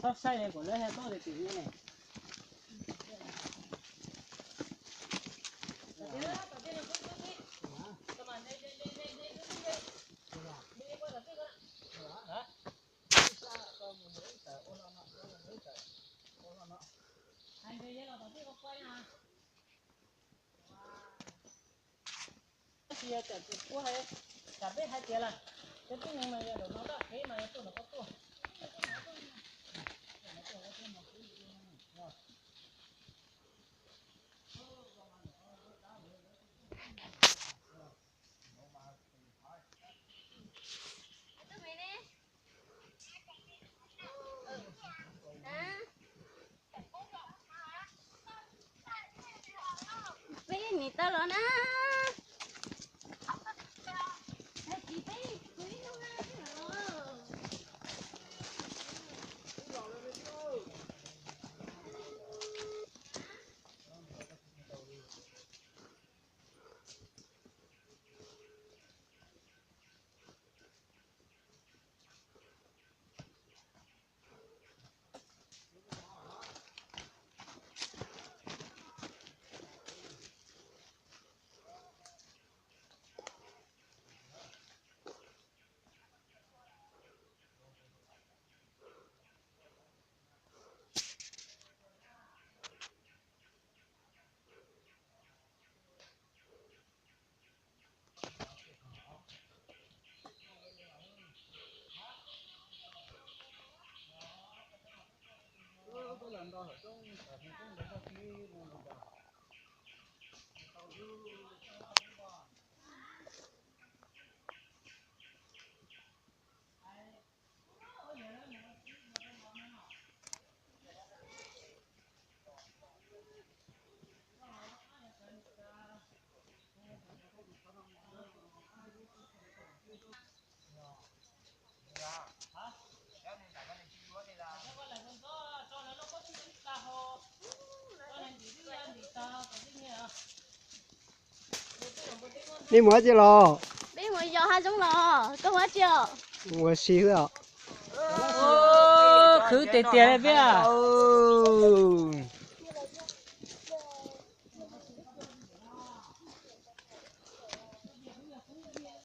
Txhob saib kuv lawv has toj tias tim ne. Tab sis yog cov kuv hais, tsam peb hais tias lawm, cov tib neeg mas yog zaum no toj kev mas yog tuaj nram qab tuaj. Peb nim tau los na. Nej mus dab tsi los? Peb mus yos hav zoov los, koj mus dab tsi os? Mus ua si xwb os. Khwv tiag tiag li peb.